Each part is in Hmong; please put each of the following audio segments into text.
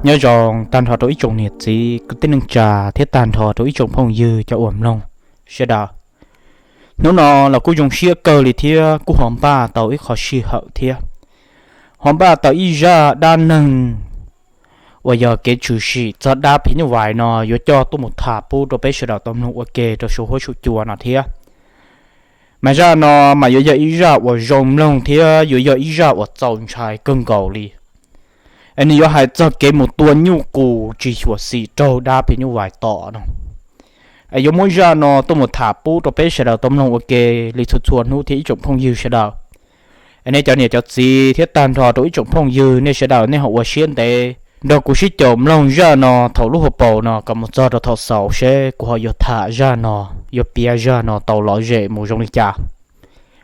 Nyob zoo tag nrho rau ib tsoom niam txiv kwv tij neej tsa thiab tag nrho rau ib tsoom phooj ywg cov uas mloog sawv daws. Hnub no los kuj zoo siab kawg li thiab kuj ho npaj tau ib qho sij hawm thiab ho npaj tau ib zaj dab neeg uas yog kev tshwm sim txog dab phim nyuj vais no yuav coj tuaj mus tham pub rau peb sawv daws tau mloog ua ke rau saum huab saum cua no thiab. Mas zaj no mas yuav yog ib zaj uas zoo mloog thiab yuav yog ib zaj uas txaus ntshai kawg nkaus li. Es nws yuav hais txog kev mus tua nyuj qus tsis xyuam xim raug dab phim nyuj vais tom no. Es yuav muab zaj no tuaj mus tham pub rau peb sawv daws tau mloog ua ke li txhua txhua hnub thiab ib tsoom phooj ywg sawv daws. Es nej cov niam cov txiv thiab tag nrho rau ib tsoom phooj ywg nej sawv daws nej ho ua siab ntev nrog kuv sib caum mloog zaj no thaum lub hauv paus no kom mus txog rau thaum xaus seb kuv ho yuav tham zaj no, yuav piav zaj no tau lom zem mus zoo li cas.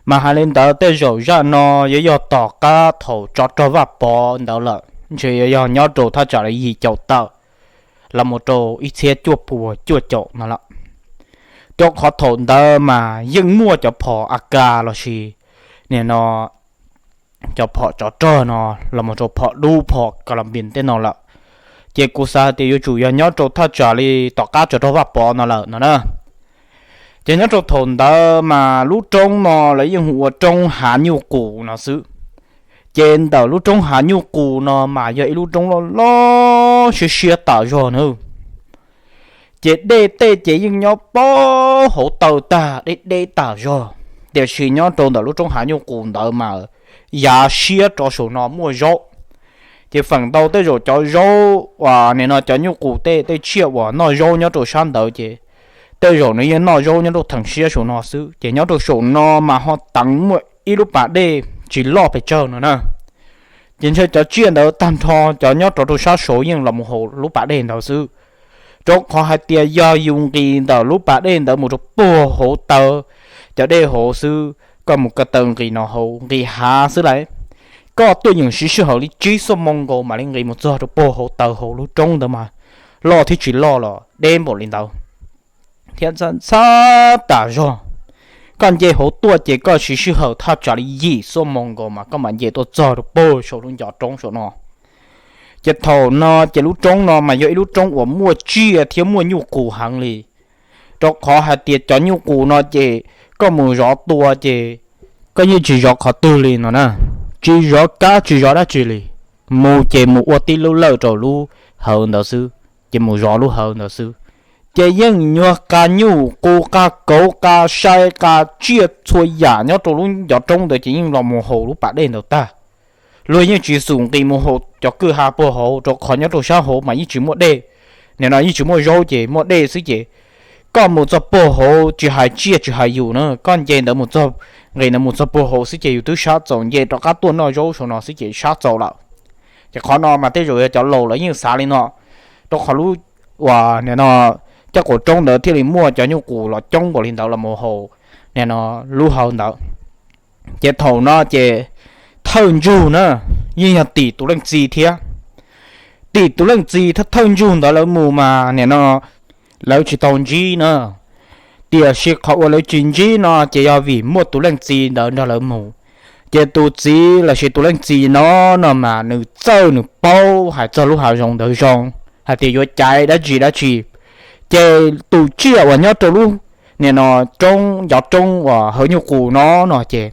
Mas hais li ntawd tej zaum zaj no yuav yog tom qab thaum tsov rog Vaj Pov ntawd lawm, ntshe yuav yog nyob rau thaj tsam li yim caum tawm los mus rau ib txhiab cuaj puas cuaj caum no lawm. Rau qhov thaum ntawd mas yeej muaj cov phom A K lossis nim no cov phom tsov rog no los mus rau phom dub phom Colombia tej no lawm. Ces kuv xav hais tias yuav tsum yog nyob rau thaj tsam li tom qab tsov rog Vaj Pov no lawm no na. Ces nyob rau thaum ntawd mas lub roob no lawv yeej hu ua roob Hav Nyuj Qus no xwb. Ces ntawm lub roob Hav Nyuj Qus no mas yog ib lub roob loj loj siab siab tas zog na. Ces dej tej ces yeej nyob pab hauv taw tag deb deb tas zog, tiam sis nyob rau ntawm lub roob Hav Nyuj Qus ntawd mas yav siab rov saum no muaj zaub. Ces feem ntau tej zaum cov zaub uas nim no cov nyuj qus tej tej tsiaj uas noj zaub nyob rau sab ntawd ces tej zaum nws yeej noj zaub nyob rau theem siab saum no xwb. Ces nyob rau saum no mas ho teev muaj ib lub pas dej tsis loj pes tsawg no na. Ces ntshe cov tsiaj ntawd tag nrho cov nyob rov rau sab saud yeej los mus haus lub pas dej ntawd xwb. Rau qhov hais tias yog yus nqis ntawm lub pas dej ntawd mus rau puag hauv taw cov dej hauv xwb, koj mus ko taw nqis no hauv nqis hav xwb lawm, koj tuaj yeem siv sij hawm li tsib xuab moos nkaus mam li nqis mus txog rau puag hauv taw hauv lub roob ntawd mas loj thiab tsis loj los deb npaum li ntawd thiab ntxhab tas zog. Koj nce hauv tuaj ces koj siv sij hawm thaj tsam li yim xuab moos nkaus mas koj mam nce tuaj txog rau puag saum lub ncov roob saum no. Ces thaum no ces lub roob no mas yog ib lub roob uas muaj tsiaj thiab muaj nyuj qus heev li, rau qhov hais tias cov nyuj qus no ces koj mus zov tua ces koj yeej tsis zov qhov twg li no na, tsis zov kab tsis zov dab tsi li, mus ces mus ua tib lub lawj rau lub hawv ntawd xwb, ces mus zov lub hawv ntawd xwb. Ces yeej nyuag qa nyuj qus qa kauv qa sai qa tsiaj txhua yam nyob rau lub ncov roob ntawd ces yeej los mus haus lub pas dej ntawd tag. Luag yeej tsis xum nqis mus haus cov kwj ha puag hauv rau qhov nyob rau sab hauv mas yeej tsis muaj dej. Nim no yeej tsis muaj zaub ces muaj dej xwb ces koj mus txog puag hauv tsis hais tsiaj tsis hais yus na, koj nce ntawd mus txog, nqis ntawd mus txog puag hauv xwb ces yus twb sab txaus, nce rov qab tuaj noj zaub saum no xwb ces sab txaus lawm. Ces qhov no mas tej zaum yog cov laus lawv yeej xav li no, rau qhov lub uas nim no caj quas roob ntawd thiaj li muaj cov nyuj qus los coob npaum li ntawd los mus haus nim no lub hawv ntawd. Ces thaum no ces thawj ntsug na yeej yog tim tus leej txiv thiab. Tim tus leej txiv thiab thawj ntsug ntawd lawv mus mas nim no lawv tsis tau ntsib na. Tiam sis qhov uas lawv tsis ntsib no ces yog vim muaj tus leej txiv ntawd nrog lawv mus. Ces tus txiv lossis tus leej txiv no no mas nws txawj nws paub hais txog lub hav zoov ntawd zoo, hais tias yuav caiv dab tsi dab tsi. Ces tus tsiaj uas nyob rau lub nim no roob ncov roob uas hawv nyuj qus no no ces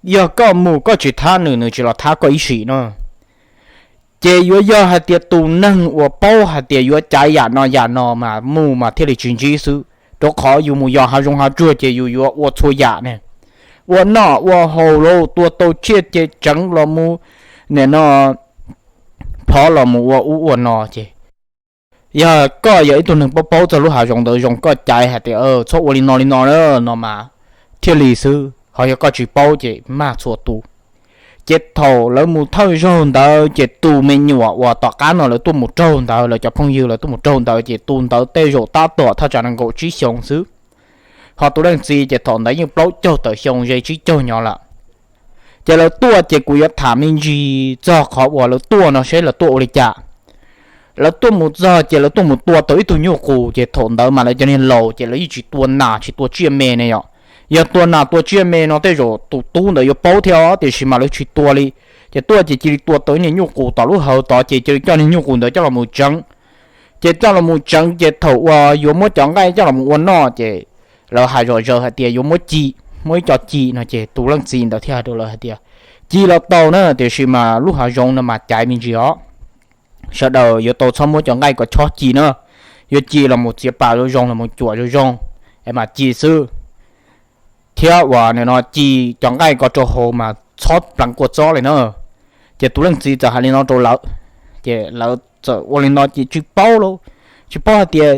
yog koj mus koj tsis thab nws, nws tsis los thab koj ib sim no. Ces yuav yog hais tias tus neeg uas paub hais tias yuav caiv yam no yam no mas mus mas thiaj li tsis ntsib xwb, rau qhov yus mus yos hav zoov hav tsuag ces yus yuav ua txhua yam ne, ua noj ua haus los tua tau tsiaj ces tseev los mus nim no phov los mus ua ub ua no ces yog koj yog ib tug neeg paub paub txog lub hav zoov ntawd zoo koj caiv hais tias txhob ua li no li no no mas thiaj li xwb, ho yog koj tsis paub ces mag txhua tus. Ces thaum lawv mus thawj zaug ntawd ces tus me nyuam uas tom qab no lawv tuaj mus raug ntawd, lawv cov phooj ywg lawv tuaj mus raug ntawd ces tus ntawd tej zaum tab tom thaj tsam nees nkaum tsib xyoos xwb, ho tus leej txiv ces thaum ntawd yeej plaub caug tawm xyoo ze tsib caug nyob lawm. Ces lawv tuaj ces kuv yuav tham me ntsis txog qhov uas lawv tuaj no seb lawv tuaj ua li cas. Lawv tuaj mus txog ces lawv tuaj mus tua tau ib tug nyuj qus, ces thaum ntawd mas lawv cov niag laus ces lawv yeej tsis tua nas tsis tua tsiaj me ne yom. Yog tua nas tua tsiaj me no tej zaum tus tub ntawd yuav paub thiab os, tiam sis mas lawv tsis tua li. Ces tuaj ces cia li tua tau ib niag nyuj qus tom lub hauv tod ces cia li coj niag nyuj qus ntawd coj los mus tseev. Ces coj los mus tseev ces thaum uas yuav muab cov nqaij coj los ua noj ces lawv hais zom zaws hais tias yuav muab ci, muab ib co ci no ces tus leej txiv ntawd thiaj hais rau lawv hais tias, ci los tau na, tiam sis mas lub hav zoov no mas caiv me ntsis os. Sawv daws yuav tau txhob muab cov nqaij ko chob ci na, yuav ci los mus txiav pas zoo zoo los mus cuam zoo zoo es mas ci xwb, thiab uas nim no ci cov nqaij ko rau hauv mas txhob pleev kua txob li na. Ces tus leej txiv txawm hais li no rau lawv, ces lawv txawm ua li no ces tsis paub lauj, tsis paub hais tias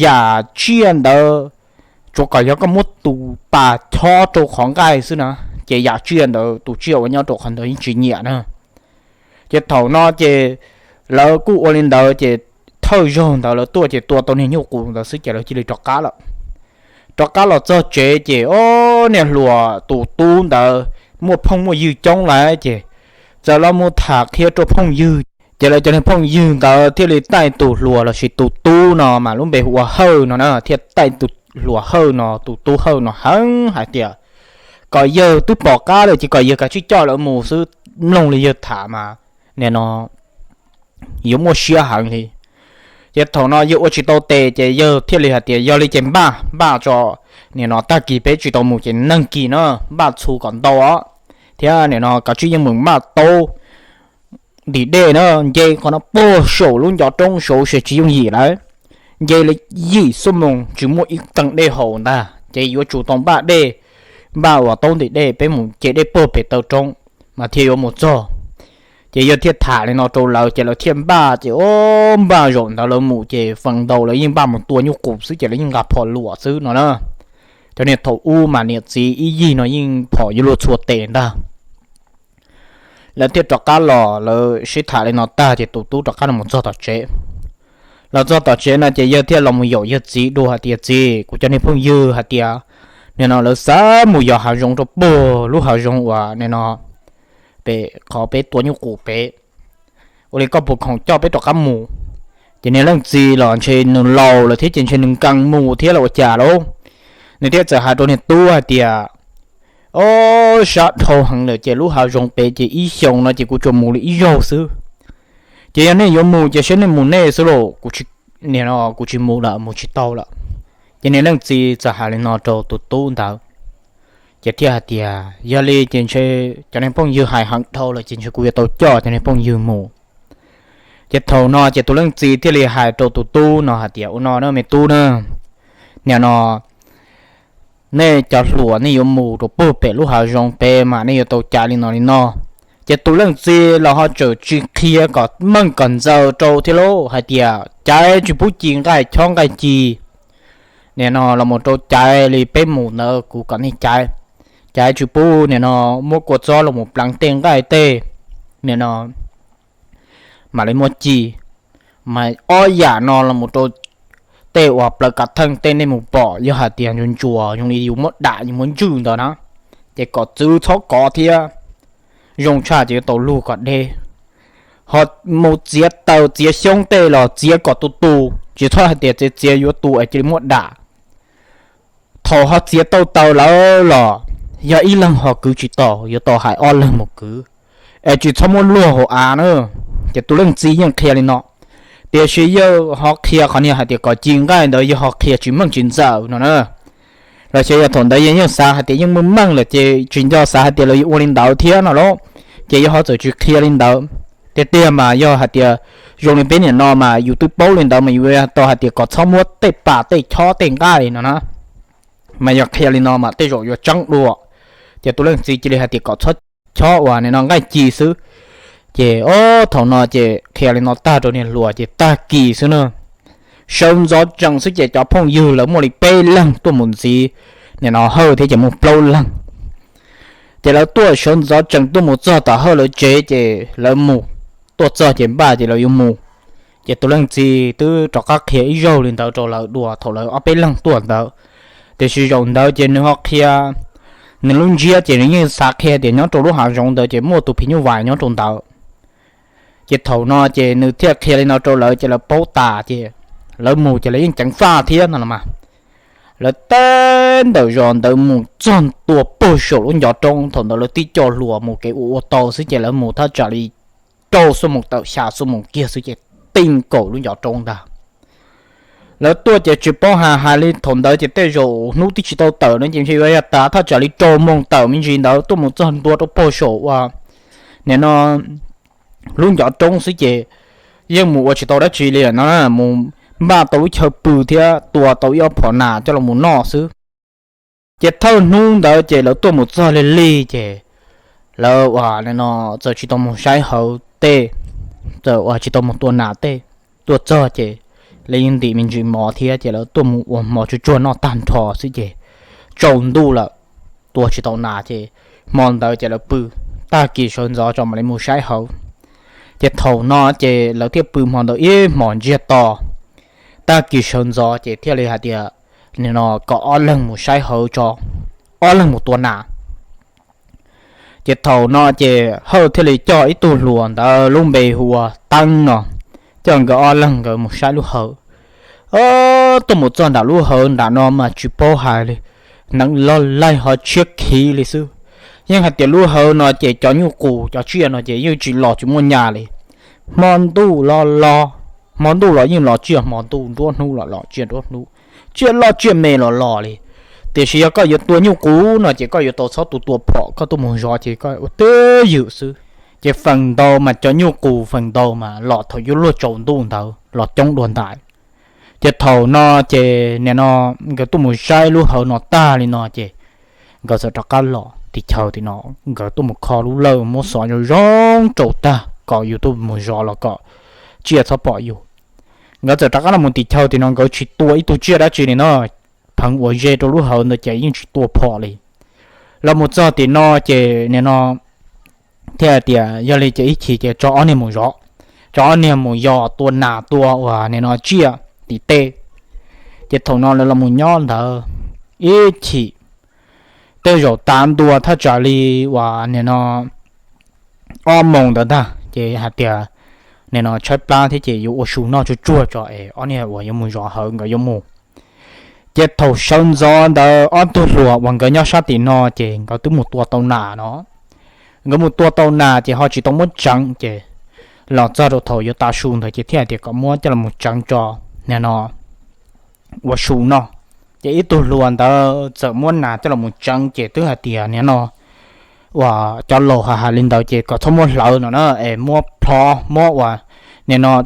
yam tsiaj ntawd tsuas kom yog koj muab tus pas chob rau qhov nqaij xwb na, ces yam tsiaj ntawd tus tsiaj uas nyob rau qhov ntawd yeej tsis nyiam na. Ces thaum no ces lawv kuj ua li ntawd ces thawj zaug ntawd lawv tuaj ces tua tau niag nyuj qus ntawd xwb ces lawv cia li rov qab lawm. Rov qab los txog tsev ces ob niag hluas tus tub ntawd muaj phooj muaj ywg coob lawm ces txawm los mus tham qhia rau phooj ywg. Ces lawv cov niag phooj ywg ntawd thiaj li taij tus hluas lossis tus tub no mas lub npe hu ua Hawj no na, thiaj taij tus hluas Hawj no, tus tub Hawj no heev hais tias kom yawg twb pom qab lawm ces kom yawg kav tsij coj lawv mus xwb, mloog li yawg tham mas nim no yuav muaj siab heev li. Ces thaum no yawg ua tsis tau tes ces yawg thiaj li hais tias yog li ces npaj npaj tso, nim no tag kis peb tsis tau mus ces neeg kis no npaj txhuv kom ntau os, thiab nim no kav tsij yeej mus npaj taub ntim dej na, nce qhov no puag saum lub ncov roob saud ces tsis yooj yim lawm, nce li yim xuab moos tsis muaj ib teev dej haus ntag ces yuav tsum tau npaj dej, npaj uas taub ntim dej peb mus ce dej puag pem taw roob mas thiaj yuav mus txog. Ces yawg thiaj tham li no rau lawv ces lawv thiaj npaj ces o, npaj zaum ntawd lawv mus ces feem ntau lawv yeej npaj mus tua nyuj qus xwb ces lawv yeej nqa phom luam xwb no na. Cov niag thaum ub mas niam txiv ib yig no yeej phom yuav luag txhua tes ntag. Lawv thiaj rov qab los, lawv sib tham li no tag ces tus tub rov qab los txog tom tsev. Los txog tom tsev no ces yawg thiaj los mus yaum yawg txiv dua hais tias txiv, kuv cov niag phooj ywg hais tias nim no lawv xav mus yos hav zoov rau puag lub hav zoov uas nim no pem qhov peb tua nyuj qus pem, ua li koj puas khoom coj peb rov qab mus? Ces niag leej txiv los ntshe nws laus lawm thiab ces ntshe nws nkees mus thiab los ua cas lauj, nws thiaj txawm hais rau niag tub hais tias o, sab dhau heev lawm ces lub hav zoov pem ces ib xyoos no ces kuv tsuas mus li ib zaug xwb. Ces yog nej yuav mus ces saib nej mus nej xwb los, kuv tsis mus lawm, mus tsis tau lawm. Ces niag leej txiv txawm hais li no rau tus tub ntawd, ces thiaj hais tias yog li ces ntshe cov niag phooj ywg hais heev dhau lawm ces ntshe kuv yuav tau coj cov niag phooj ywg mus. Ces thaum no ces tus leej txiv thiaj li hais rau tus tub no hais tias ua no na me tub na, nim no nej cov hluas nej yuav mus rau puag pem lub hav zoov pem mas nej yuav tau caiv li no li no. Ces tus leej txiv los ho tseem tsis qhia kom meej kom ntxaws rau thiab lauj, hais tias caiv tsis pub ci nqaij chob nqaij ci, nim no los mus rau caiv li peb mus ntawd kuv kom nej caiv, caiv tsis pub nim no muab kua txob los mus pleev tej nqaij tej, nim no mam li muab ci. Mas ob yam no los mus rau tej uas plaws kav theej tej nej mus pom yog hais tias ntsuas ntsuas zoo li yus muab dam yus muab ntswj ntawd na, ces kom txwv txhob kov thiab, zoo tshaj ces yuav tau lug kom deb. Ho mus txiav taws txiav xyoob tej los txiav kom tu tu, tsis txhob hais tias txiav txiav yuav tu es cia li muab dam. Thaum ho txiav tau taws lawm los yog ib leeg ho kwv tsis tau, yuav tau hais ob leeg mus kwv, es tsis txhob muab luag hauv av na. Ces tus leej txiv yeej qhia li no, tiam sis yawg ho qhia qhov niag hais tias kom ci nqaij ntawd yawg ho qhia tsis meej tsis ntxaws no na. Los xyov yog thaum ntawd yawg yeej xav hais tias yeej meej meej lawm ces tsis nco xav hais tias lawv yuav ua li ntawd thiab no lauj, ces yawg ho txawm tsis qhia li ntawd. Tiag tiag mas yog hais tias zoo li peb nim no mas yus twb paub li ntawd mas yus tau hais tias kom txhob muab tej pas tej chob tej nqaij no na. Mas yog qhia li no mas tej zaum yuav tseeb dua. Ces tus leej txiv cia li hais tias kom txhob chob uas nim no nqaij ci xwb. Ces o, thaum no ces qhia li no tag rau niag hluas ces tag kis xwb na. Sawv ntxov tsees xwb ces cov phooj ywg lawv muaj li peb leeg tuaj mus ntxiv nim no Hawj thiab ces muaj plaub leeg. Ces lawv tuaj sawv ntxov tsees tuaj mus txog tom Hawj lawv tsev ces lawv mus, tuaj txog ces npaj ces lawv yuav mus. Ces tus leej txiv twb rov qab qhia ib zaug li ntawd rau lawv dua thaum lawv ob peb leeg tuaj ntawd. Tiam sis zaum ntawd ces nws ho qhia, nws lub ntsiab ces nws yeej xav qhia tias nyob rau lub hav zoov ntawd ces muaj tus phim nyuj vais nyob rau ntawd. Ces thaum no ces nws thiaj qhia li no rau lawv ces lawv paub tas ces lawv mus ces lawv yeej ceev faj thiab no los mas. Lawv teb ntawm zos ntawd mus txog ntua puag saum lub ncov roob, thaum ntawd lawv tib co hluas mus kev ua ua tau xwb ces lawv mus thaj tsam li rau xuab moos tawm xya xuab moos kiag xwb ces tib nkaus lub ncov roob ntag. Lawv tuaj ces tsis paub hais, hais li thaum ntawd ces tej zaum hnub twb tsis tau tawm no ces ntshe yuav yog tas thaj tsam li rau moos tawm me ntsis ntawd tuaj mus txog ntua rau puag saum ua nim no lub ncov roob xwb ces yeej mus ua tsis tau dab tsi li lawm no, mus npaj tau lub chaw pw thiab tua tau ib ob phom nas coj los mus noj xwb. Ces thawj hnub ntawd ces lawv tuaj mus txog lig lig ces lawv ua no txawm tsis tau mus saib hauv tej, txawm ua tsis tau mus tua nas tej. Tuaj txog ces lawv yeej ntim me ntsis mov thiab ces lawv tuaj mus ua hmo tsuag tsuag noj tag nrho xwb ces tsaus ntuj lawm, tua tsis tau nas ces hmo ntawd ces lawv pw, tag kis sawv ntxov tso mam li mus saib hauv. Ces thaum no ces lawv thiaj pw hmo ntawd ib hmos ntsiag to. Tag kis sawv ntxov ces thiaj li hais tias nim no kom ob leeg mus saib hauv tso, ob leeg mus tua nas. Ces thaum no ces Hawj thiaj li coj ib tug hluas ntawd lub npe hu ua Teeb no, coj nkawd ob leeg nkawd mus saib lub hawv. Tuaj mus txog nram lub hawv nram no mas tsis paub hais li, neev loj laij ho tshiab khiv li xwb. Yeej hais tias lub hawv no ces cov nyuj qus cov tsiaj no ces yeej tsis los tsis muaj nyas li. Hmo ntuj los los, hmo ntuj los yeej los tsiaj hmo ntuj, nruab hnub los los tsiaj nruab hnub, tsiaj loj tsiaj me los los li. Tiam sis yog koj yuav tua nyuj qus no ces koj yuav tau txhob tua tua phom, koj tuaj mus zov ces koj ua twj ywm xwb. Ces feem ntau mas cov nyuj qus feem ntau mas los thaum yuav luag tsaus ntuj ntawd los coob dua ntais. Ces thaum no ces nim no nkawd tuaj mus saib lub hawv no tag li no ces nkawd txawm rov qab los tim chaw tim no, nkawd tuaj mus kho lub lawj muab xov zoo zoo rau tag kom yus tuaj mus zov los kom tsiaj txhob pom yus. Nkawd txawm rov qab los mus tim chaw tim no, nkawd tsis tua ib tug tsiaj dab tsi li no, pheev ua ze rau lub hawv ntawd ces yeej tsis tua phom li. Los mus txog tim no ces nim no thiaj hais tias yog li ces ib chim ces tso ob niag mus zov, tso ob niag mus yos tua nas tua uas nim no tsiaj tim tej. Ces thaum no lawv los mus nyob ntawd ib chim, tej zaum tav ntua thaj tsam li uas nim no ob moos ntawd ntag ces hais tias nim no tshaib plab thiab ces yuav ua su noj tsuag tsuag tso es ob niag uas yuav mus zov hawv nkawd yuav mus. Ces thaum sawv ntxov ntawd ob tug hluas uas nkawd nyob sab tim no ces nkawd twb mus tua tau nas no. Nkawd mus tua tau nas ces ho tsis tau muab tseev ces los txog rau thaum yuav tav su ntawd ces thiaj hais tias kom muab coj los mus tseev tso nim no ua su noj. Ces ib tug hluas ntawd txawm muab nas coj los mus tseev ces twb hais tias nim no uas cov laus hais hais li ntawd ces kom txhob muab hlawv no na, es muab plhov, muab uas nim no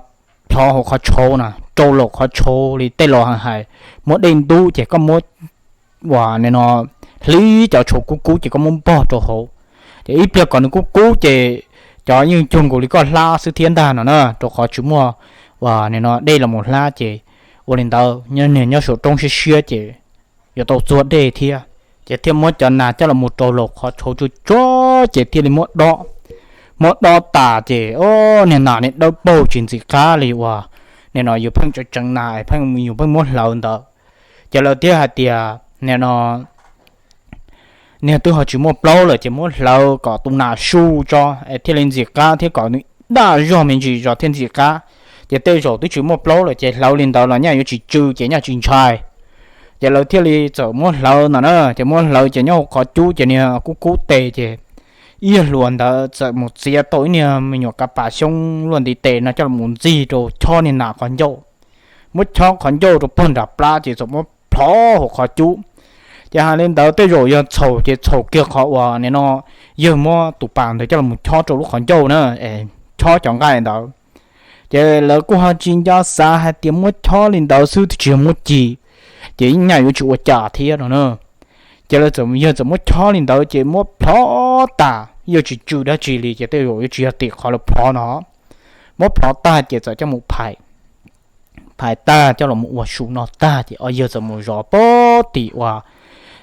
plhov hauv qhov tshauv na, rau laum qhov tshauv li tej laus hais, muab dej ntub ces koj muab uas nim no hlib cov tshauv kub kub ces koj muab npog rau hauv. Ces ib pliag kom nws kub kub ces cov yeej cuag nkaus li koj hlab xwb thiab ntag no na, rau qhov tsis muaj uas nim no dej los mus hlab ces ua li ntawd nyob niag nyob saum roob siab siab ces yuav tau txuag dej thiab. Ces thiaj muab cov nas coj los mus rau laum qhov tshauv tsuag tsuag ces thiaj li muab dob. Muab dob tas ces o, niag nas niag dawb paug tsis ntxim qab li uas nim no yus pheej tseev tseev nas pheej yus pheej muab hlawv ntawd. Ces lawv thiaj hais tias nim no niag twb ho tsis muaj plaub lawm ces muab hlawv kom tus nas su tso es thiaj li ntxim qab thiab kom nws daj zog me ntsis zog thiaj ntxim qab. Ces tej zaum twb tsis muaj plaub lawm ces hlawv li ntawd los nyaj yuav tsis tsw ces nyaj tsis ntshai. Ces lawv thiaj li txawm muab hlawv no na, ces muab hlawv ces nyob hauv qhov cub ces niag kub kub tes ces ib hluas ntawd txawm mus txiav tau ib niag me nyuam kav pas xyoob luaj ntiv tes no coj los mus ntxig rau chob niag nas qhov ncauj. Muab chob qhov ncauj rau puag nram plab ces txawm muab plhov hauv qhov cub. Ces hais li ntawd tej zaum yog txhaum ces txhaum kiag qhov uas nim no yawg muab tus pas ntawd coj los chob rau lub qhov ncauj na, chob cov nqaij ntawd. Ces lawv kuj ho tsis nco xav hais tias muab chob li ntawd xwb twb tsis yog muab ci, ces nyaj yuav tsis ua cas thiab no na. Ces lawv txawm, yawg txawm muab chob li ntawd ces muab plhov tas, yawg tsis tsw dab tsi li ces tej zaum yuav tsis yog tim qhov lawv plhov no. Muab plhov tag ces txawm coj mus phais, phais tag coj los ua su no tag ces ob yawg txawm mus zov pem tim uas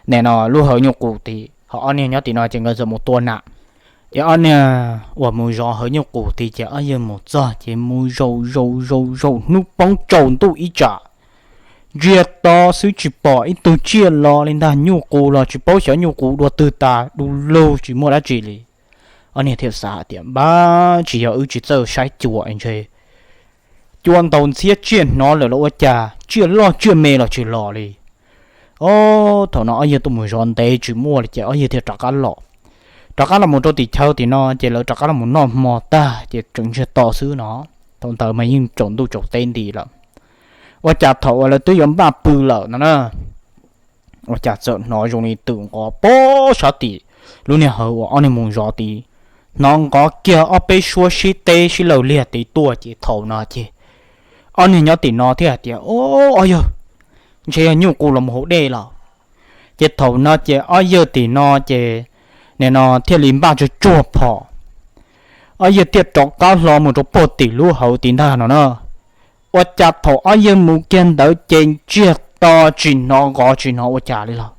nim no lub hawv nyuj qus tid, ho ob niag nyob tim no ces nkawd txawm mus tua nas. Ces ob niag uas mus zov hawv nyuj qus tid ces ob yawg mus txog ces mus zaum zaum zaum zaum hnub poob tsaus ntuj ib tsam, ntsiag to xwb tsis pom ib tug tsiaj los li ntag, nyuj qus los tsis paub xyov nyuj qus dua twg tas, du lug tsis muaj dab tsi li. Ob niag thiaj xav tias npab tsis yog wb tsis txawj saib cua ntshe cua ntaus ntxhiab tsiaj hnov lawm los ua cas, tsiaj loj tsiaj me los tsis los li. Ob, thaum no ob yawg tuaj mus zov ntev tsis muaj li ces ob yawg thiaj rov qab los. Rov qab los mus rau tim chaw tim no ces lawv rov qab los mus noj hmo tag ces tseem ntsiag to xwb no. Thaum ntawd mas yeej tsaus ntuj tsaus teb nti lawm. Ua cas thaum uas lawv twb yuav npaj pw lawm no na, ua cas txawm hnov zoo li twm nqov pob sab tim lub niag hawv uas ob niag mus zov tid. Hnov nqov kiag ob peb suab sib teb sib law liag tid tuaj ces thaum no ces ob niag nyob tim no thiaj hais tias, Ob, ob yawg, ntshe yog nyuj qus los mus haus dej lawm. Ces thaum no ces ob yawg tim no ces nim no thiaj li npaj tsuag tsuag phom, ob yawg thiaj rov qab hlo mus rau puag tim lub hawv tid ntag no na. Ua cas thaum ob yawg mus kiag ntawd ces ntsiag to, tsis hnov nqov tsis hnov ua cas li lawm.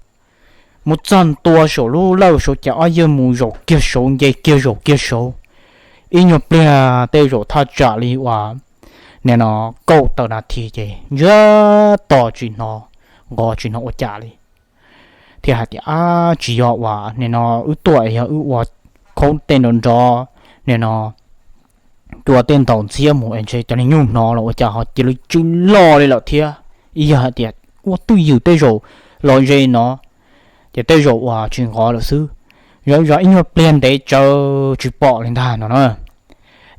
Mus txog ntua saum lub lawj saud ces ob yawg mus zaum kiag saud nce kiag zaum kiag saud. Ib nyuag pliag tej zaum thaj tsam li uas nim no kaum tawm nas this ces ntsiag to tsis hnov nqov tsis hnov ua cas li. Thiaj hais tias, Ab, tsis yog uas nim no wb tuaj es yog wb ua khaub tej nrov nrov, nim no tua tej ntaus ntxhiab mus es ntshe cov niag nyuj hnov los ua cas ho cia li tsis los li lawm thiab. Ib yawg hais tias, Ua twj ywm tej zaum los ze no, ces tej zaum uas tsis nqov lawm xwb. Zov zov ib nyuag pliag ntev tsawv tsis pom li ntag no na.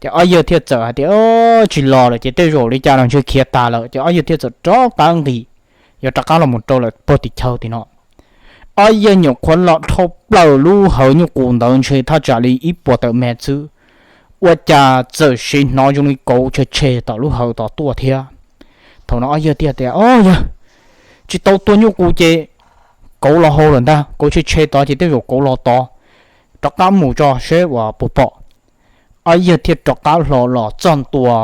Ces ob yawg thiaj txawm hais tias, Tsis los lawm ces tej zaum li cas los ntshe khiav tas lawm. Ces ob yawg thiaj txawm rov qab nqis, yuav rov qab los mus rau lawm puag tim chaw tim no. Ob yawg nyuam qhuav los dhau plaws lub hawv nyuj qus ntawd ntshe thaj tsam li ib puas tawm mev xwb, ua cas txawm sim hnov zoo li kauv tshe tshe tom lub hawv tod tuaj thiab. Thaum no ob yawg thiaj tias, Ob yawg, tsis tau tua nyuj qus ces kauv los hauv lawm ntag, kauv tshe tshe tod ces tej zaum kauv los tod, rov qab mus tso seb uas puas pom. Ob yawg thiaj rov qab hlo los txog ntua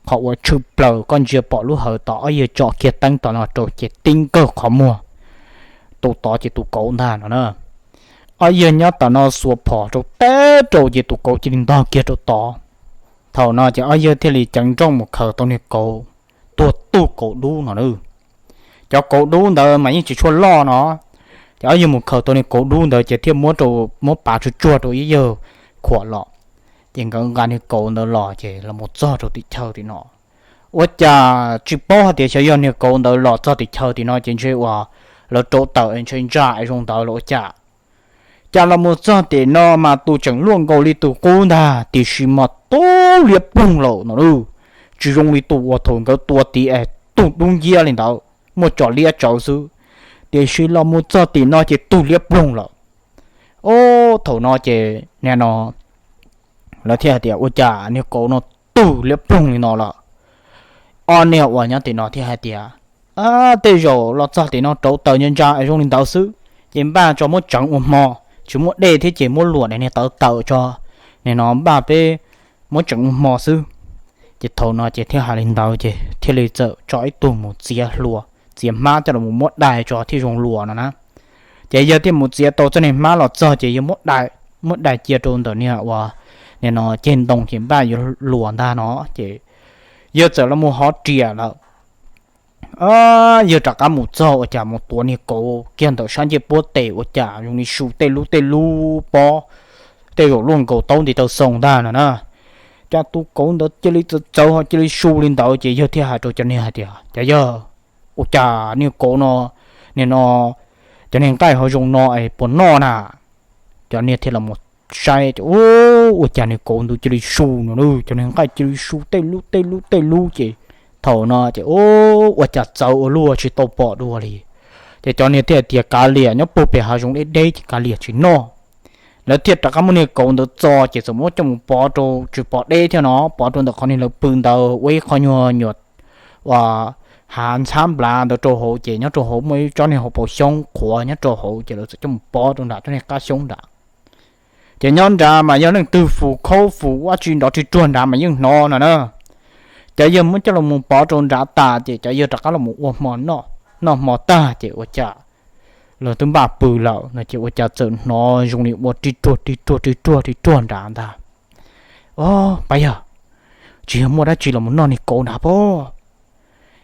qhov uas tshwm plaws koj ntsia pom lub hawv tod, ob yawg tsom kiag teeb tom no rau ces tib nkawg qhov muag, tus tod ces tus kauv ntag no na. Ob yawg nyob tom no xuas phom rau teb rau ces tus kauv cia li ntog kiag rau tod. Thaum no ces ob yawg thiaj li ceev nrooj mus khaws tau niag kauv, tuag tug kauv dub no na. Cov kauv dub ntawd mas yeej tsis tshua loj no, ces ob yawg mus khaws tau niag kauv dub ntawd ces thiaj muab rau, muab pav tsuag tsuag rau ib yawg khuam los. Ces nkawd nqa niag kauv ntawd los ces los mus txog rau tim chaw tim no. Ua cas tsis paub hais tias xyov yog niag kauv ntawd los txog tim chaw tim no ces ntshe uas lawv rauv taws es ntshe ntsa es zoo ntawd los ua cas. Cas los mus txog tim no mas tus tseem luaj nkaus li tus qub ntag, tiam sis mas tug liab ploog lawm no. Tsis zoo li tus uas thaum nkawd tua tid es tug dub nciab li ntawd, muaj cov liab tsawv xwb, tiam sis los mus txog tim no ces tug liab ploog lawm. Ob, thaum no ces nim no lawv thiaj hais tias, Ua cas niag kauv no tug liab ploog li no lawm? Ob niag uas nyob tim no thiaj hais tias, Tej zaum los txog tim no rauv taws ntsa ntsa es zoo li ntawd xwb, ces npaj tso muab tseev ua hmo, tsis muaj dej thiab ces muab luam niag tawv tawm tso, nim no npaj peb muab tseev ua hmo xwb. Ces thaum no ces thiaj hais li ntawd ces thiaj li txawm tso ib tug mus txiav hlua, txiav hmab coj los muab dai tso thiaj zoo luam no na. Ces yawg thiaj mus txiav tau txoj niag hmab los txog ces yawg muab dai, muab dai cia rau ntawm niag uas nim no ceg ntoo ces npaj yuav luam ntag no. Ces yawg txawm los mus hov riam lawm. Yawg rov qab mus txog ua cas mus tuav niag kauv kiag ntawm sab ncej puab tes ua cas zoo li su tej lub tej lub pob, tej zaum luaj nkaus taub nti taw xoo ntag no na. Cas tus kauv ntawd cia li txawv txawv ho cia li su li ntawd ces yawg thiaj hais rau cov niag hais tias, Cov yawg, ua cas niag kauv no, nim no cov niag nqaij ho zoo no es puas noj na? Cov niag thiaj los mus saib ces ua cas niag kauv ntawd cia li su no, cov niag nqaij cia li su tej lub tej lub tej lub ces thaum no ces ua cas txawv ua luaj tsis tau pom dua li. Ces cov niag thiaj tias, Kav liam, nyob puag pem hav zoov deb deb ces kav liam tsis noj. Lawv thiaj rov qab muab niag kauv ntawd txo ces txawm muab coj mus pov rau, tsis pov deb thiab no, pov rau ntawm qhov niag lawv pw ntawd ua ib qho nyuag nyuam ua hav ntxhab nplav ntawd rau hauv ces nyob rau hauv muaj ib tsob niag hauv paus xyoob qhuav nyob rau hauv ces lawv txawm coj mus pov rau nram tsob niag qab xyoob nrad. Ces nyob nrad mas yog leej twg fus khaub fus ua tsi nrov ri ruag nrad mas yeej hnov no na. Cov yawg muab coj los mus pov rau nrad tas ces cov yawg rov qab los mus ua hmo noj, noj hmo tag ces ua cas lawv twb npaj pw lawm no ces ua cas txawm hnov zoo li ua ri ruag ri ruag ri ruag ri ruag nrad ntag. Ob, pab yawg, tsis yog muaj dab tsi los mus noj niag kauv nrad pob.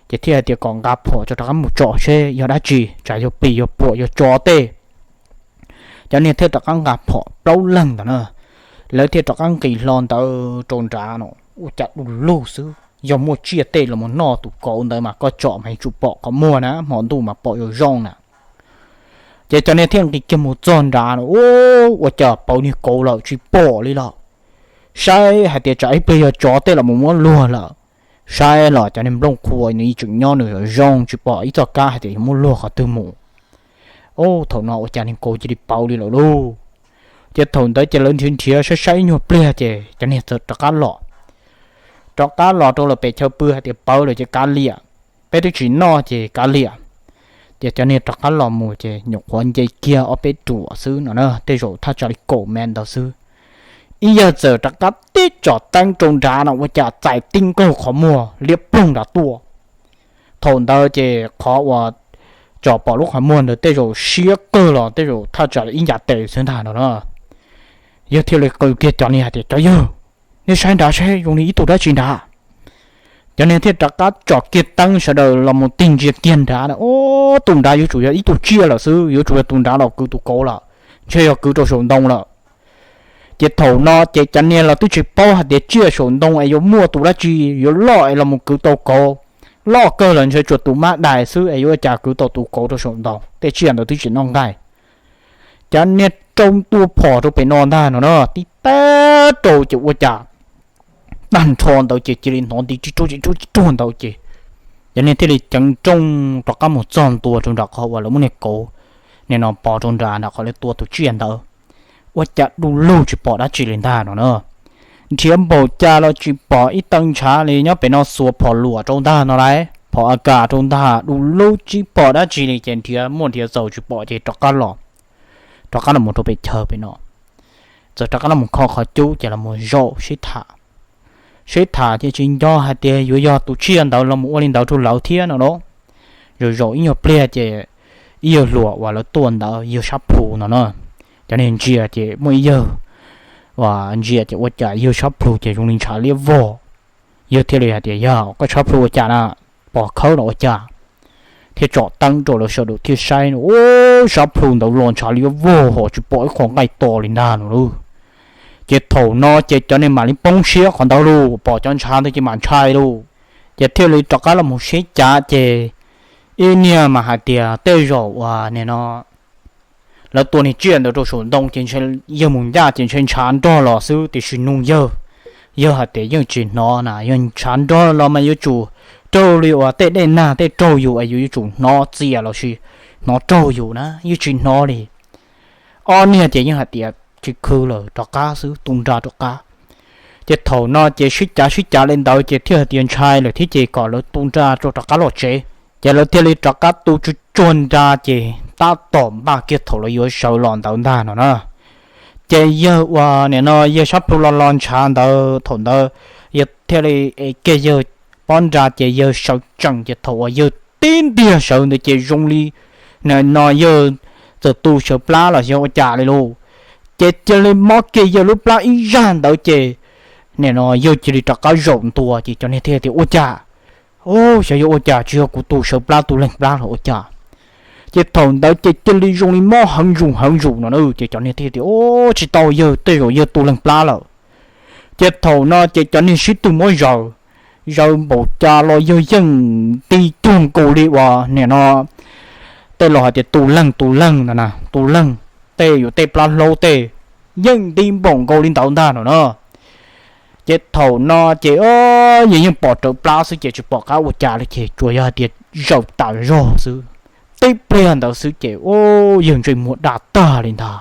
Ces thiaj hais tias kom nqa phom tso rov qab mus tsom seb yog dab tsi, tsam yog plis yog puam yog tso tej. Cov niag thiaj rov qab nqa phom plaub leeg ntawd na, lawv thiaj rov qab nqis hlo ntawd rau nrad no. Ua cas du lug xwb, yog muaj tsiaj tej los mus noj tus kauv ntawd mas koj tsom mas yuav tsum pom qhov muag na, hmo ntuj mas pom zoo zoo na. Ces cov niag thiaj nqis kiag mus txog nrad no, ua cas pauv niag kauv lawm tsis pom li lawm. Saib hais tias tsam ib pliag yog tsov tej los mus muab luag lawm. Saib los cov niag nplooj qhuav nws yeej tseem nyob nws zoo tsis pom ib txoj kab hais tias yuav muab luag qhov twg mus. Ub, thaum no ua cas niag kauv cia li pauv li lawm lauj. Ces thaum ntawd ces lawv nrhiav nrhiav saib saib ib nyuag pliag ces cov niag txawm rov qab los. Rov qab los rau lawm pem chaw pw hais tias pauv lawm ces kav liam, peb twb tsis noj ces kav liam. Ces cov niag rov qab los mus ces nyuam qhuav nce kiag ob peb ruam xwb no na, tej zaum thaj tsam li kaum mev ntawd xwb. Ib yawg txawm rov qab tib tsom teeb rau nrad no ua cas txais tib nkaug qhov muag liab ploog nrad tuaj. Thaum ntawd ces qhov uas tsom pom lub qhov muag ntawd tej zaum siab kawg los tej zaum thaj tsam li ib ncav tes xwb ntag no na. Yawg thiaj li qw kiag cov niag hais tias, Cov yawg, nej saib nrad saib zoo li ib tug dab tsi nrad. Cov niag thiaj rov qab tsom kiag teeb sawv daws los mus tig ntsia kiag nrad na, ub, tus nrad yuav tsum yog ib tug tsiaj lawm xwb, yuav tsum yog tus nrad los kwv tus kauv lawm, ntshe yog kwv rau saum ntoo lawm. Ces thaum no ces cov niag los twb tsis paub hais tias tsiaj saum ntoo es yuav muaj tus dab tsi yuav loj es los mus kwv tau kauv. Loj kawg los ntshe tsuas tus mab dais xwb es yuav ua cas kwv tau tus kauv rau saum ntoo, tej tsiaj ntawd twb tsis noj nqaij. Cov niag rau tua phom rau pem no ntag no na, tib tag rau ces ua cas tag nrho ntawd ces cia li hnov nti tsis ruag tsis ruag tsis ruag ntawd ces cov niag thiaj li ceev nrooj rov qab mus txog ntua rau nram qhov uas lawv muab niag kauv nim no pov rau nram nram qhov lawv tua tus tsiaj ntawd. Ua cas du lug tsis pom dab tsi li ntag no na. Nrhiav npaum cas los tsis pom ib tee ntshav li, nyob pem no xuas phom luam rau ntag no lauj, phom a kas rau ntag, du lug tsis pom dab tsi li ces nrhiav muaj nrhiav txaus tsis pom ces rov qab los, rov qab los mus rau pem chaw pem no. Txawm rov qab los mus kho qhov cub ces los mus zaum sib tham. Sib tham ces tsis nco hais tias yuav yog tus tsiaj ntawd los mus ua li ntawd rau lawv thiab no lauj. Zaum zaum ib nyuag pliag ces ib yawg hluas uas lawv tuaj ntawd, yawg Sab Plhu no na, cov niag ntsia ces muaj ib yawg uas ntsia ces ua cas yawg Sab Plhu ces zoo li ntshav liab vog. Yawg thiaj li hais tias, Yawg, koj Sab Plhu ua cas na? Pom khawb los ua cas? Thiaj tsom teeb rau lawv sawv daws thiaj saib no, ub, Sab Plhu ntawd los ntshav liab vog ho tsis pom ib qho nqaij to li ntag no lauj. Ces thaum no ces cov niag mam li poob siab qhov ntawd lauj, pom cov ntshav ntawd ces mam ntshai lauj. Ces thiaj li rov qab los mus sib cav ces ib niag mas hais tias tej zaum uas nim no lawv tua niag tsiaj ntawd rau saum ntoo ces ntshe yawg mus ncaj ces ntshe ntshav nrog los xwb, tiam sis nug yawg, yawg hais tias yeej tsis hnov na, yog ntshav nrog los mas yuav tsum raug li uas tej dej nag tej raug yus es yus yuav tsum hnov txias los sis hnov raug yus na, yeej tsis hnov li. Ob niag ces yeej hais tias tsis khwv lawm, rov qab xwb, tu nra rov qab. Ces thaum no ces sib cav sib cav li ntawd ces thiaj hais tias ntshai lawm thiab ces kom lawv tu nra rau rov qab los tsev. Ces lawv thiaj li rov qab tu tsuag tsuag nra ces tab tom npaj kiag thaum lawv yuav sawv los ntawd ntag no na. Ces yawg uas nim no yawg Sab Plhu los los ntshav ntawd, thaum ntawd yawg thiaj li ev kiag yawg pob nra ces yawg sawv tsees ces thaum uas yawg tib ntiag sawv ntawd ces zoo li nim no yawg txawm tu sawv plab los yog ua cas li lauj. Ces cia li mob kiag yawg lub plab ib zaj ntawd ces nim no yawg cia li rov qab zaum ntua ces cov niag thiaj tias ua cas, xyov yog ua cas tsis yog kuv tu sawv plab tu leeg plab los ua cas. Ces thaum ntawd ces cia li zoo li mob heev zus heev zus no na, ces cov niag thiaj tias, Ub, tsis tau, yawg, tej zaum yawg tu leeg plab lawm. Ces thaum no ces cov niag sib tw muab zaws, zaws npaum cas los yawg yeej nti cuag nkaus li uas nim no tej laus hais tias tu leeg tu leeg ntawd na, tu leeg tej yus tej plab hlaub tej yeej nti npaum nkaus li ntawd ntag no na. Ces thaum no ces yawg yeej pom rawv plab xwb ces tsis pom qab ua cas li ces tsuas yog hais tias zaum tas zog xwb. Tib pliag ntawd xwb ces yawg ntsej muag daj tag li ntag.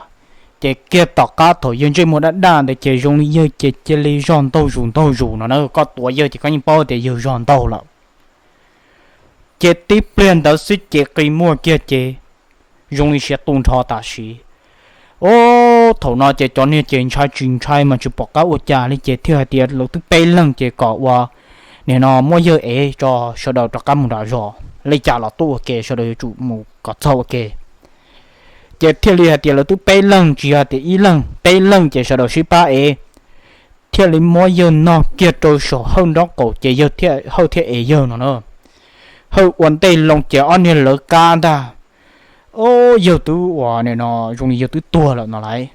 Ces kiag tom qab thaum yawg ntsej muag daj daj ntawd ces zoo li yawg ces cia li zog ntaug zus ntaug zus no na, koj tuav yawg ces koj yeej paub tias yawg zog ntaug lawm. Ces tib pliag ntawd xwb ces qi muag kiag ces zoo li siav tu nrho tam sim. Ub, thaum no ces cov niag ces ntshai tsis ntshai mas tsis pom qab ua cas li ces thiaj hais tias lawv twb peb leeg ces kom ua nim no muab yawg ev tso, sawv daws rov qab mus nram zos, li cas los tuaj ua ke, sawv daws yuav tsum mus kom txog ua ke. Ces thiaj li hais tias lawv twb peb leeg, tsis yog tias ib leeg, peb leeg ces sawv daws sib pab ev. Thiaj li muab yawg nog kiag rau saum Hawj nraub qaum ces yawg, Hawj thiaj ev yawg no na. Hawj ua ntej loo ces ob niag lawv qab ntag. Ob yawg twb ua nim no zoo li yawg twb tuag lawm no lauj.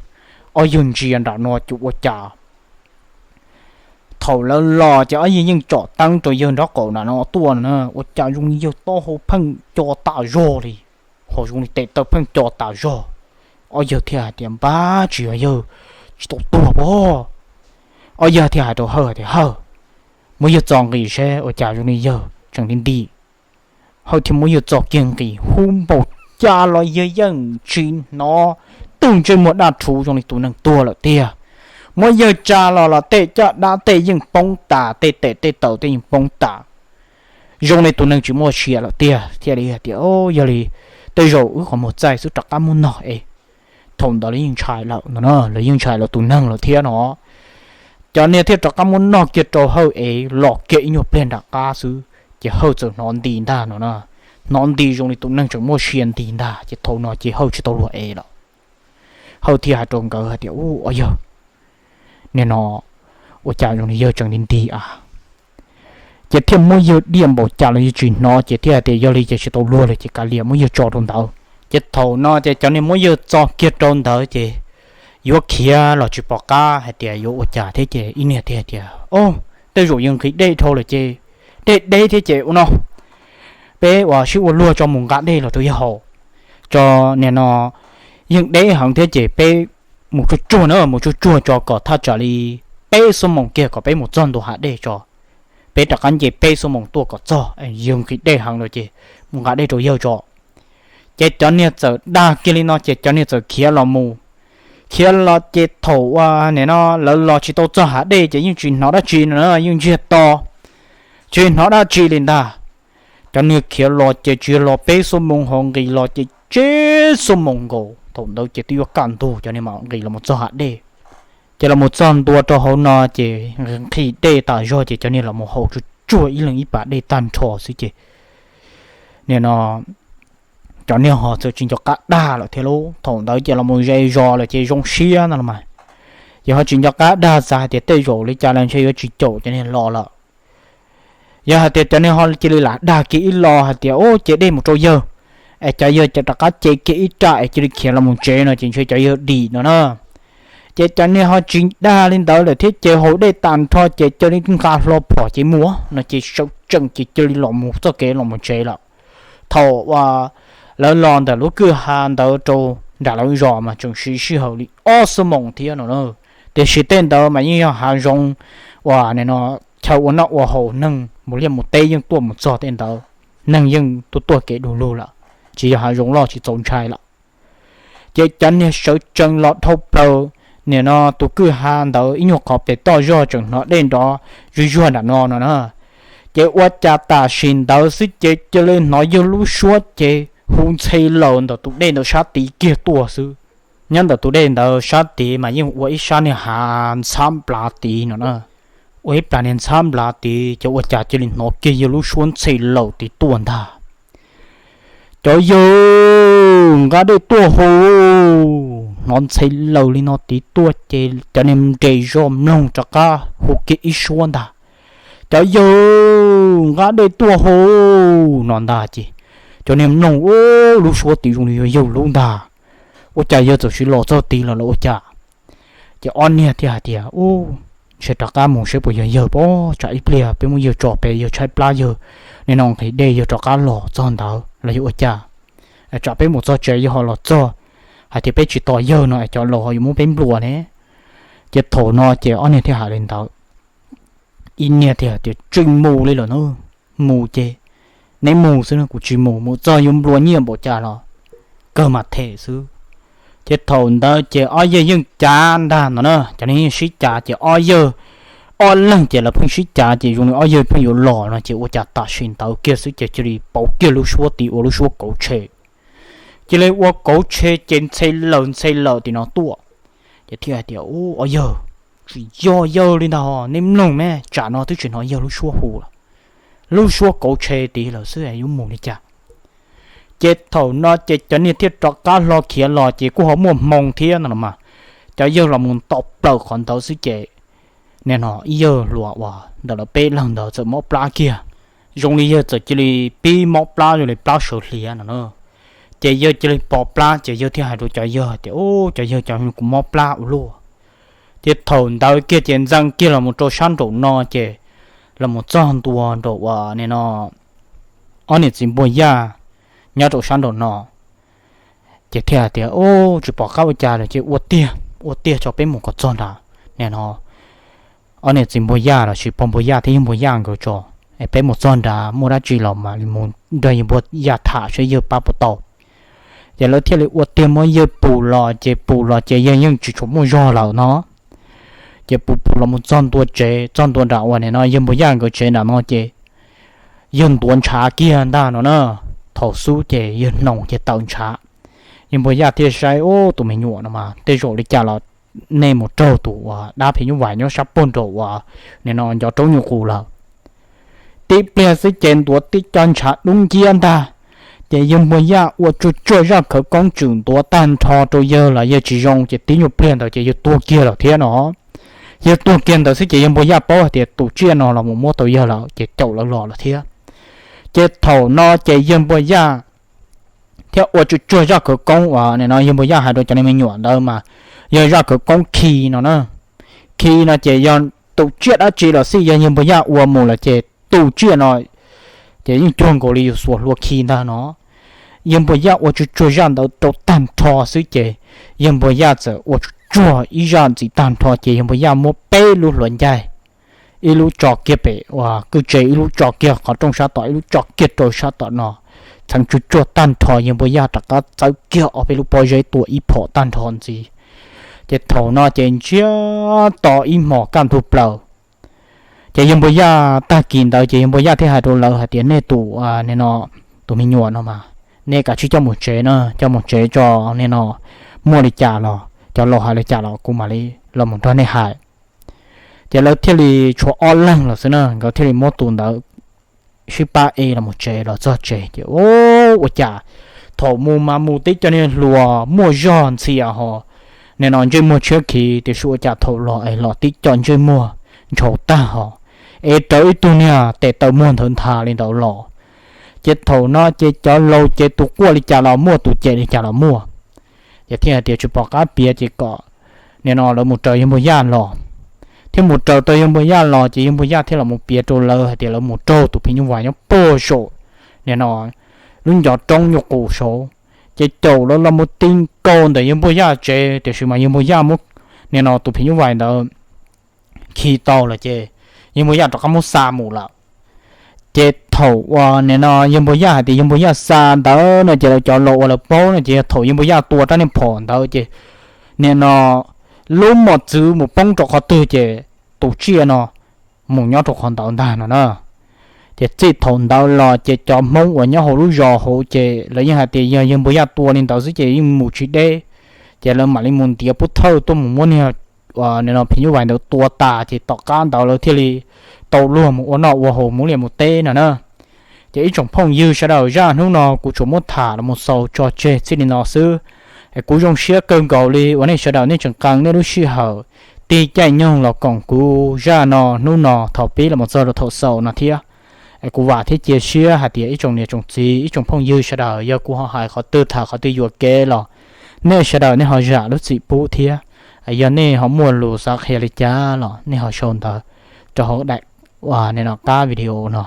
Ob yawg ntsia nram no ces ua cas thaum lawv los ces ob yawg yeej tsom teeb rau yawg nraub qaum nram no tuaj no na, ua cas zoo li yawg taub hau pheej co tas zog li. ho zoo li tes taw pheej co tas zog. Ob yawg thiaj hais tias, Npab, tsis yog yawg tsis tau tuag pob? Ob yawg thiaj hais rau Hawj tias, Hawj, muab yawg txo nqis seb ua cas zoo li yawg tseem nti nti. Hawj thiaj muab yawg txo kiag nqis, hu npaum cas los yawg yeej tsis hnov, twb ntsej muag daj rhuv zoo li tus neeg tuag lawm tiag. Muab yawg tsa los los tej caj dab tej yeej poob tas, tej tes tej taw tej yeej poob tas, zoo li tus neeg tsis muaj sia lawm tiag. Thiaj li hais tias, Yog li tej zaum wb qhov muag txaij xwb, rov qab muab nog es. Thaum ntawd lawv yeej ntshai lawm no, lawv yeej ntshai lawv tus neeg lawm thiab no. Cov niag thiaj rov qab muab nog kiag rau Hawj es los kiag ib nyuag pliag nram qab xwb, ces Hawj txawm hnov nti ntag no na. Hnov nti zoo li tus neeg tseem muaj sia nti ntag, ces thaum no ces Hawj tsis tau luag es lawm. Hawj thiaj hais rau nkawd hais tias, U, ob yawg, nim no ua cas zoo li yawg tseem nti nti a? Ces thiaj muab yawg diaj npaum cas los yawg tsis hnov, ces thiaj hais tias, Yog li ces tsis tau luag lawm, ces kav liam, muab yawg tso rau ntawd. Ces thaum no ces cov niag muab yawg txo kiag rau ntawd ces yuav khiav los tsis pom qab hais tias yuav ua cas thiab, ces ib niag thiaj hais tias, O, tej zaum yawg nqhis dej dhau lawm ces dej deb thiab ces ua no, peb ua sib ua luag tso mus nqa dej los rau yawg haus. Tso, nim no yeej deb heev thiab ces peb mus tsuag tsuag na, mus tsuag tsuag tso kom thaj tsam li peb xuab moos kiag kom peb mus txog ntua hav dej tso. Peb rov qab nce peb xuab moos tuaj kom txog, yawg nqhis dej heev lawm ces mus nqa dej rau yawg tso. Ces cov niag txawm dag kiag li no ces cov niag txawm khiav los mus. Khiav los ces thaum uas nim no lawv los tsis tau txog hav dej ces yeej tsis hnov dab tsi no, yeej ntsiag to, tsis hnov dab tsi li ntag. Cov niag khiav los ces tsis yog los peb xuab moos, ho nqis los ces tsib xuab moos nkaus. Thaum ntawd ces twb yuav kaj ntug, cov niag mam nqis los mus txog hav dej. Ces los mus txog ntua rau hauv no ces nqhis dej tas zog ces cov niag los mus haus tsuag tsuag ib leeg ib pas dej tag nrho xwb ces nim no cov niag ho txawm tsis nco qab dag lawm thiab lauj. Thaum ntawd ces los mus ze zos lawm ces zoo siab no los mas, ces ho tsis nco qab dag, xav hais tias tej zaum li cas los ntshe yuav tsis caum cov niag los lawm. Yog hais tias cov niag ho cia li lam dag kiag ib lo hais tias, Ub, ce dej mus rau yawg, es cov yawg rov qab ce kiag ib raj es cia li khiav los mus tsev no ces ntshe cov yawg dim no na. Ces cov niag ho tsis dag li ntawd lawm thiab ces haus dej tas nrho ces cia li nqa hlo phom ces mus no ces sawv tsees ces cia li los mus txoj kev los mus tsev lawm. Thaum uas lawv los ntawm lub kwj ha ntawd rau nram lawv zos mas tseem siv sij hawm li ob xuab moos thiab no na. Tiam sis tej ntawd mas yeej yog hav zoov uas nim no chaw ua noj ua haus, neeg mus liaj mus teb yeej tuaj mus txog tej ntawd, neeg yeej tuaj tuaj kev du lug lawm, tsis yog hav zoov loj tsis txaus ntshai lawm. Ces cov niag sawv tsees los dhau plaws nim no tus kwj ha ntawd ib nyuag qhov pem toj zog tseem hnov dej nrov zuj zuag nram no no na. Ces ua cas tam sim ntawd xwb ces cia li hnov yawg lub suab ces hu ntxhe laws ntawm tus dej ntawd sab tid kiag tuaj xwb. Nyob ntawm tus dej ntawd sab tid mas yeej ua ib sab niag hav ntxhab nplav tid no na. Ua ib plas niag ntxhab nplav tid ces ua cas cia li hnov kiag yawg lub suab ntxhe laws tid tuaj ntag. Cov yawg, nqa dej tuaj hau. Hnov ntxhe laws li no tid tuaj ces cov niag nres zog mloog rov qab hu kiag ib suab ntag. Cov yawg, nqa dej tuaj hau no ntag ces cov niag mloog, Ub, lub suab tid zoo li yog yawg lub ntag. Ua cas yawg txawm sis los txog tid los los ua cas? Ces ob niag thiaj hais tias, Ub, ntshe rov qab mus seb puas yog yawg pob, tsam ib pliag peb muab yawg tso pem yawg tshaib plab yawg, nim no nqhis dej yawg rov qab los txog ntawd los yog ua cas? Tsam peb mus txog tsev yawg ho los txog hais tias peb tsis tos yawg no es cov laus ho yuav muab peb nplua ne. Ces thaum no ces ob niag thiaj hais li ntawd. Ib niag thiaj hais tias, Tseem mus li lawm na, mus ces neb mus xwb no, kuv tsis mus, mus txog yuav nplua nyiaj npaum cas los kawg mas them xwb. Ces thaum ntawd ces ob yawg yeej cav ntag no na, cov neeg yeej sib cav ces ob yawg, ob leeg ces lawv pheej sib cav ces zoo li ob yawg pheej yuav los no ces ua cas tam sim ntawd kiag xwb ces cia li pauv kiag lub suab tid ua lub suab kauv tshe. Cia li ua kauv tshe ces ntxhe laws ntxhe laws tim no tuaj. Ces thiaj hais tias, Ub, ob yawg, tsis yog yawg li ntag, neb mloog me, tsam no twb tsis hnov yawg lub suab hu lawm, lub suab kauv tshe tid lawm xwb yuav mus li cas? Ces thaum no ces cov niag thiaj rov qab hlo khiav los ces kuj ho muaj hmoo thiab no los mas, cov yawg los mus nto plaws qhov ntawd xwb ces nim no ib yawg hluas uas ntawm lawv peb leeg ntawd txawm mob plab kiag. Zoo li yawg txawm cia li pib mob plab zoo li plab sawv hliav no na. Ces yawg cia li pos plab ces yawg thiaj hais rau cov yawg tias, Ub, cov yawg, cov kuv mob plab ua luaj. Ces thaum ntawd kiag ces ntxeev kiag los mus rau sab nraum no ces los mus txog ntua nraum uas nim no ob niam txiv npua yaj nyob rau sab nraum no. Ces thiaj hais tias, Ub, tsis pom qab ua cas lawm ces ua tiag, ua tiag tso peb mus kom txog nrad, nim no ob niam txiv npawg Yaj los sis pog npawg Yaj thiab yawg npawg Yaj nkawd tso, es peb mus txog nrad muaj dab tsi los mam li mus nrog yawg npawg Yaj tham saib yawg pab puas tau. Ces lawv thiaj li ua tiag muab yawg pum los, ces pum los ces yawg yeej tsis tshua muaj zog lawm no. Ces pum pum los mus txog ntua tsev, txog ntua nram uas nim no yawg npawg Yaj nkawd tsev nram no ces yawg ntuav ntshav kiag ntag no na. Thaum xub ces yawg hnoos ces tawm ntshav. Yawg npawg Yaj thiaj saib, Ub, tus me nyuam no mas tej zaum li cas los nej mus raug tus uas dab phim nyuj vais nyob sab pog nraum uas nim no ncov roob nyuj qus lawm. Tib pliag xwb ces ntuav tib co ntshav dub nciab ntag. Ces yawg npawg Yaj ua tsuag tsuag zaj khawv koob tswm ntuav tag nrho rau yawg los yawg tsis zoo ces tib nyuag pliag ntawd ces yawg tuag kiag lawm thiab no. Yawg tuag kiag ntawd xwb ces yawg npawg Yaj paub hais tias tus tsiaj no los mus muab tau yawg lawm ces caum lawv los lawm thiab. Ces thaum no ces yawg npawg Yaj thiab ua tsuag tsuag zaj khawv koob uas nim no yawg npawg Yaj hais rau cov me nyuam ntawd mas yog zaj khawv koob khi no na. Khi no ces yog tus tsiaj dab tsi los xij yog yawg npawg Yaj ua mus lawm ces tus tsiaj no ces yeej cuag nkaus li yus xuas hlua khi ntag no. Yawg npawg Yaj ua tsuag tsuag zaj ntawd rau tag nrho xwb ces yawg npawg Yaj txawm ua tsuag tsuag ib zaj ntxiv tag nrho ces yawg npawg Yaj muab peb lub hluav ncaig, ib lub tso kiag pem uas kwj tse, ib lub tso kiag qhov rooj sab tom, ib lub tso kiag rau sab tom no, txheev tsuag tsuag tag nrho yawg npawg Yaj rov qab txawb kiag ob peb lub pob zeb tua ib phom tag nrho ntxiv. Ces thaum no ces ntsiag to ib hmos kaj ntug plaws. Ces yawg npawg Yaj tag kis ntawd ces yawg npawg Yaj thiaj hais rau lawv hais tias, Nej tus, nim no, tus me nyuam no mas nej kav tsij coj mus tsev na, coj mus tsev tso, nim no muaj li cas los cov laus hais li cas los kuv mam li los mus nrog nej hais. Ces lawv thiaj li tshuav ob leeg los xwb na, nkawd thiaj li muab tus ntawd sib pab es los mus tsev. Los txog tsev ces ua cas thaum mus mas mus tib co niag hluas muaj zog ntxhias ho, nim no ntsej muag tshiab khiv, tiam sis ua cas thaum los es los tib co ntsej muag ntshauv tag ho, es raws ib tug niag tes taw muag ntawd nthav li ntawd los. Ces thaum no ces cov laus ces tus quaj li cas los muaj, tus cem li cas los muaj. Ces thiaj hais tias tsis pom qab piav ces kom nim no lawv mus raws yawg npawg Yaj los. Thiaj mus raws tau yawg npawg Yaj los ces yawg npawg Yaj thiaj los mus piav rau lawv hais tias lawv mus raug tus phim nyuj vais nyob puag saum nim no lub ncov roob nyuj qus saud. Ces caum lawv los mus ti nkaus ntawm yawg npawg Yaj tsev, tiam sis mas yawg npawg Yaj muab nim no tus phim nyuj vais ntawd khi tau lawm ces yawg npawg Yaj rov qab muab xa mus lawm. Ces thaum uas nim no yawg npawg Yaj hais tias yawg npawg Yaj xa ntawd no ces lawv cov laus uas lawv paub no ces yog thaum yawg npawg Yaj tua rab niag phom ntawd ces nim no lub mos txwv mus poob rau qhov twg ces tus tsiaj no mus nyob rau qhov ntawd ntag no na. Ces txij thaum ntawd los ces cov Hmoob uas nyob hauv lub zos hauv ces lawv yeej hais tias yog yawg npawg Yaj tua li ntawd xwb ces yeej mus tsis deb. Ces lawv mam li mus ntiav pub thawj tuaj mus muab niag nim no phim nyuj vais ntawd tua tas ces tom qab ntawd lawv thiaj li tau luag mus ua noj ua haus mus liaj mus teb no na. Ces ib tsoom phooj ywg sawv daws, zaj hnub no kuv tsuas muab tham los mus xaus tso tseg txij li no xwb. Es kuv zoo siab kawg nkaus li uas nej sawv daws nej tseem qee nej lub sij hawm tig caij nyoog los koom kuv zaj no hnub no thaum pib los mus txog rau thaum xaus no thiab. Es kuv vam thiab cia siab hais tias ib tsoom niam tsoom txiv ib tsoom phooj ywg sawv daws yog kuv ho hais qhov twg tham qhov twg yuam kev los nej sawv daws nej ho zam lub txim pub thiab. Yog nej ho muaj lus xav qhia li cas los nej ho sau ntawv rau hauv daim nim no qab video no.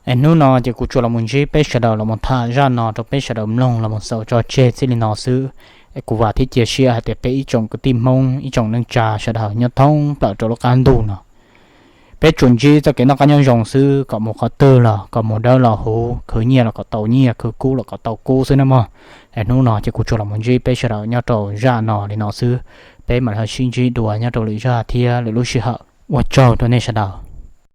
Es hnub no ces kuv tsuas los mus ntsib peb sawv daws los mus tham zaj no rau peb sawv daws mloog los mus xaus tso tseg txij li no xwb. Es kuv vam thiab cia siab hais tias peb ib tsoom kwv tij Hmoob ib tsoom neej tsa sawv daws nyob thoob plaws rau lub qab ntuj no, peb tsuas ntsib txoj kev noj qab nyob zoo xwb, kom mus qhov twg los kom mus dawb los huv, khwv nyiaj los kom tau nyiaj, khwv kub los kom tau kub xwb na mog. Es hnub no ces kuv tsuas los mus ntsib peb sawv daws nyob rau zaj no li no xwb. Peb mam li ho sib ntsib dua nyob rau lwm zaj thiab lwm lub sij hawm. Ua tsaug rau nej sawv daws.